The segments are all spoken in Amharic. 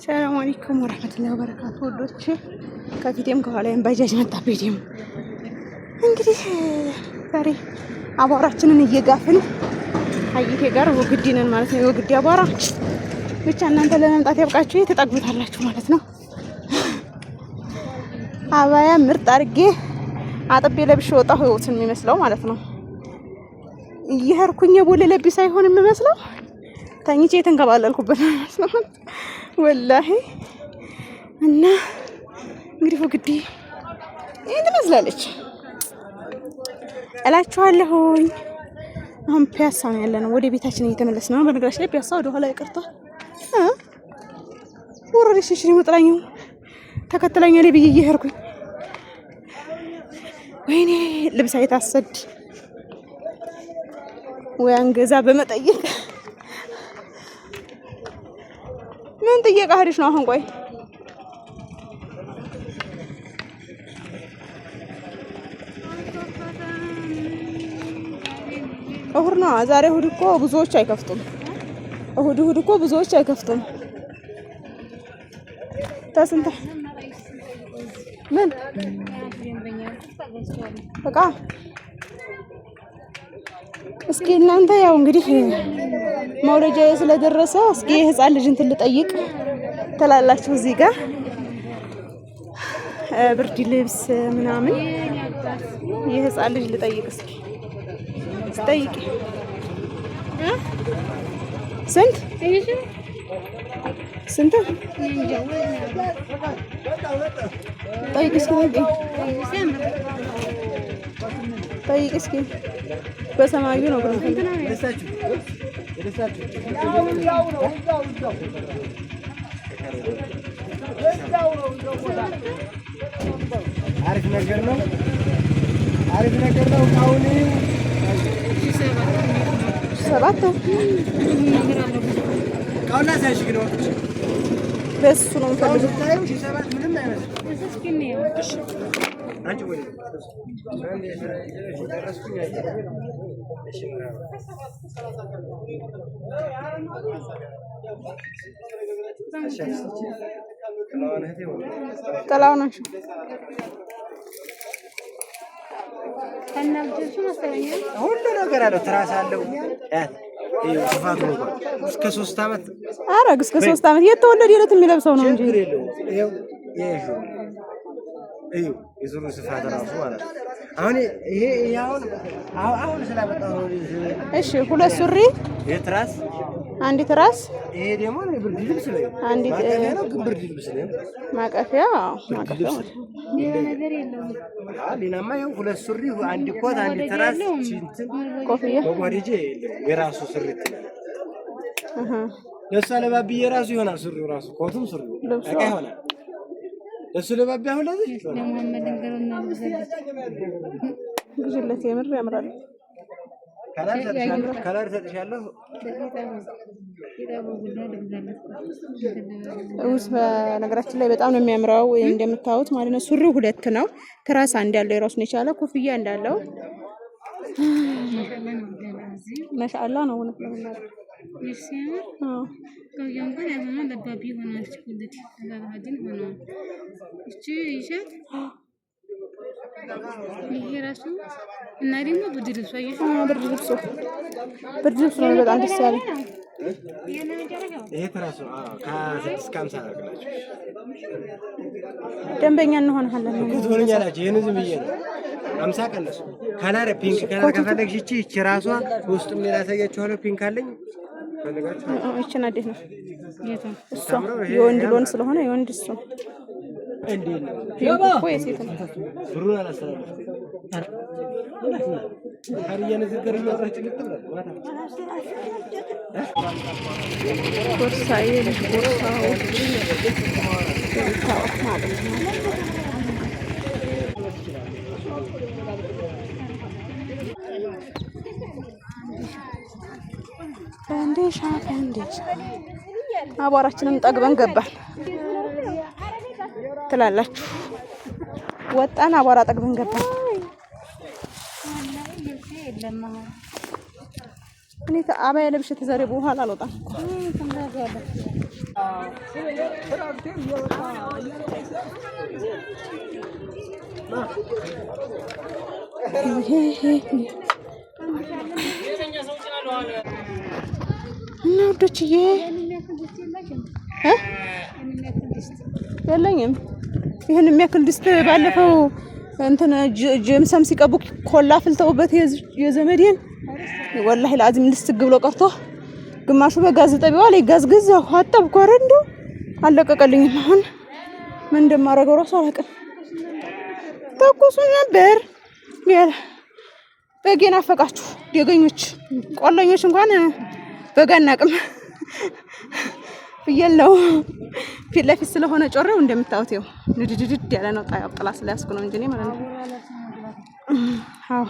ሰላም አለይኩም ወረህመቱላሂ ወበረካቱ። ወዶች ከፊቴም ከኋላዬም ባጃጅ መጣብኝ። ደግሞ እንግዲህ ዛሬ አቧራችንን እየጋፍን አይቴ ጋር ወግዲ ነን ማለት ነው። የወግዲ አቧራ ብቻ እናንተ ለመምጣት ያብቃችሁ፣ ትጠግቡታላችሁ ማለት ነው። አባያ ምርጥ አድርጌ አጥቤ ለብሼ ወጣሁ። ህይወትን የሚመስለው ማለት ነው። እየሄድኩኝ የቦሌ ለቢ ሳይሆን የምመስለው ተኝቼ የተንከባለልኩበት ነው የሚመስለው ወላሂ። እና እንግዲህ ወግዲ ይህን ትመስላለች እላችኋለሁኝ። አሁን ፒያሳ ነው ያለነው፣ ወደ ቤታችን እየተመለስን ነው። በነገራችን ላይ ፒያሳ ወደ ኋላ ይቀርቷል። ወረደች ሽሽ መጥላኝ ተከትለኛ ላይ ብዬ እየሄድኩኝ ወይኔ ልብስ አይታሰድ ወይ አንገዛ በመጠየቅ ምን ጥየቃ ሄደሽ ነው አሁን? ቆይ እሁድ ነው ዛሬ። እሁድ እኮ ብዙዎች አይከፍቱም። እሁድ እሁድ እኮ ብዙዎች አይከፍቱም። ተስንተ ምን በቃ እስኪ እናንተ ያው እንግዲህ መውለጃዬ ስለደረሰ እስኪ የህፃን ልጅ እንትን ልጠይቅ ትላላችሁ። እዚህ ጋር ብርድ ልብስ ምናምን የህፃን ልጅ ልጠይቅ እስኪ ስጠይቅ ስንት ስንት ጠይቅ እስኪ ጠይቅ እስኪ በሰማዩ ነው ብሎ አሪፍ ነገር ነው። አሪፍ ነገር ነው። አሁን ሰባት በሱ ነው የምፈልገው። ጥላው ናቸው። ሁሉ ነገር አለው። ትራስ አለው። ስፋቱ እንኳን እስከ 3 ዓመት ኧረ እስከ 3 ዓመት የተወለደ ዕለት የሚለብሰው ነው እንጂ ችግር የለውም። ይኸው እዩ የሱሩ ስፋት ራሱ ማለት ነው። አሁን ይሄ አሁን አሁን ስላመጣሁ ነው። እሺ ሁለት ሱሪ ይሄ ትራስ አንድ ትራስ፣ ይሄ ደግሞ ብርድ ልብስ ነው። አንዲት ማቀፊያ ነው፣ ግን ብርድ ልብስ ነው። ማቀፊያ ማቀፊያ ሌላማ ይኸው ሁለት ሱሪ፣ አንድ ኮት፣ አንድ ትራስ፣ እንትን ኮፍያ፣ መጓደጃ የለውም። የራሱ ሱሪ ለእሷ ለባብዬ ራሱ ይሆናል። ሱሪው ራሱ ኮቱም ሱሪው በቃ ይሆናል። ለእሱ ለባቢ አሁን ለዚህ ግዙለት፣ የምር ያምራል። color ሰጥሻለሁ። ውስጥ በነገራችን ላይ በጣም ነው የሚያምረው እንደምታዩት ማለት ነው። ሱሪው ሁለት ነው። ትራስ አንድ ያለው የራሱን የቻለ ኮፍያ እንዳለው ማሻአላ ነው። እውነት ለመናገር ብርድ ልብሱ ብርድ ልብሱ ነው በጣም ደስ ያለኝ። ይሄ ትራሱ ከ6 ከ50 አደረግላችሁ ደንበኛ እንሆናለን እኮ ትሆኑኛላችሁ። ይሄን ዝም ብዬ ነው 50 ቀነሱ። color pink color ከፈለግሽ ይቺ ይቺ ራሷ ውስጡም ሌላ አሳያችኋለሁ። pink አለኝ ፈልጋችሁ ይችን አዴት ነው እሷ የወንድ ሎን ስለሆነ የወንድ እሱ እንዴት ነው pink እኮ የሴት ነው። ብሩን አላስተላለፍኩም። ቦርሳ የልጅ ቦርሳዎች የሚታወቅ ማለት ነው። ፈንዲሻ ፈንዲሻ አቧራችንን ጠግበን ገባን ትላላችሁ። ወጣን አቧራ ጠግበን ገባን። እኔ አባያ ለብሼ ተዛሬ በኋላ አልወጣም። እና ውዶችዬ የለኝም። ይህን የሚያክል ድስት ባለፈው እንትን ጀምሰም ሲቀቡ ኮላ ፍልተውበት የዘመዴን ወላሂ ለአዚም ልስግ ብሎ ቀርቶ ግማሹ በጋዝ ጠቢዋ ላይ ጋዝ ገዛሁ አጠብኩ። ኧረ እንደው አልለቀቀልኝም። አሁን ምን እንደማደርገው እራሱ አላውቅም። ተኩሱ ነበር ያለ በጌ ናፈቃችሁ ደገኞች፣ ቆለኞች እንኳን በጋ አናውቅም። ፍየል ነው ፊት ለፊት ስለሆነ ጮሬው እንደምታዩት ይኸው ንድድድድ ያለ ነው። ጥላ ስለያዝኩ ነው እንጂ እኔ ማለት ነው። አዎ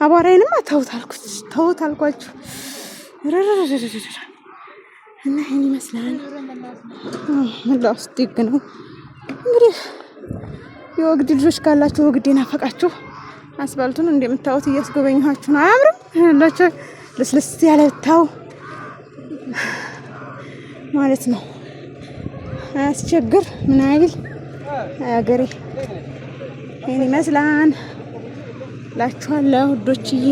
አቧራዬንማ ተውት አልኩት፣ ተውት አልኳችሁ። እና ይሄን ይመስላል። መላው ውስጥ ደግ ነው እንግዲህ። የወግድ ልጆች ካላችሁ ወግድ ናፈቃችሁ፣ አስፋልቱን እንደምታዩት እያስጎበኘኋችሁ ነው። አያምርም? ላቸው ልስልስ ያለ ታው ማለት ነው። አያስቸግር ምን አይል አገሬ ይሄን ይመስላል ላችኋለሁ ውዶችዬ።